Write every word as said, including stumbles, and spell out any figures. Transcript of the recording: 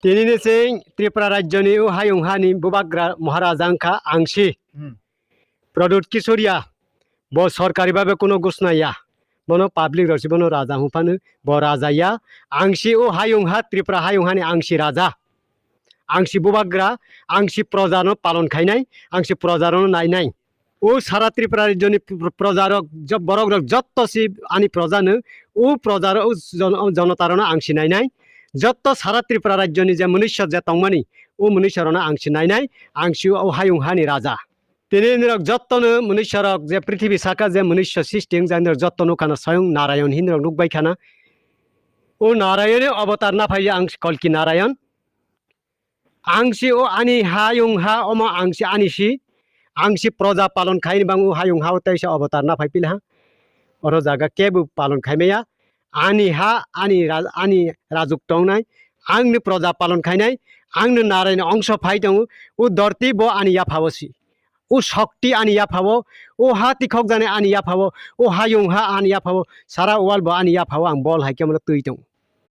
Tini ni sing Tripura rajyoni o hayung hani bubagra Maharaja wngkha Angsi. Hmm. Pradyut Kisoria, bo sorkari babe kuno gusnaya, bono public rok si bono raja hwnphano, bo raja ya. Angsi o hayung ha Tripura hayung hani Angsi raja. Angsi bubagra, Angsi proja no palon khainai, Angsi proja no nainai. O sara Tripura rajyoni pr-, proja rok, jo-, borok rok jotto si ani proja no, o proja rok, o jon-, o jonota rok no Angsi nainai. Jotto sara Tripura rajyoni je munisyo je tongmani, o munisyo rok no Angsi nainai, Angsi o hayung hani raja. Tini nirok jotto no munisyo rok je prithibi saka je munisyo sisti wngjak nirok jotto no khana swayung Narayon hin rok nukbai khana. O Narayon ni avatar na phai Angsi Kalki Narayon. Angsi o ani hayung ha omo Angsi ani si. Angsi proja palon khaini bang o hayung ha o teisa avatar na phai pila ha. Oro jaga kebo palon khaimaya. Ani ha, ani ra-, ani rajuk tongnai. Angni proja palon khainai. Angni Narayon ongso phai tongo. O dorti bo ani yapha o si. O shokti ani yapha o. O ha tikhok jani ani yapha o. O hayung ha ani yapha o. Sara wal bo ani yapha o ang bol hai khe mano twi tongo.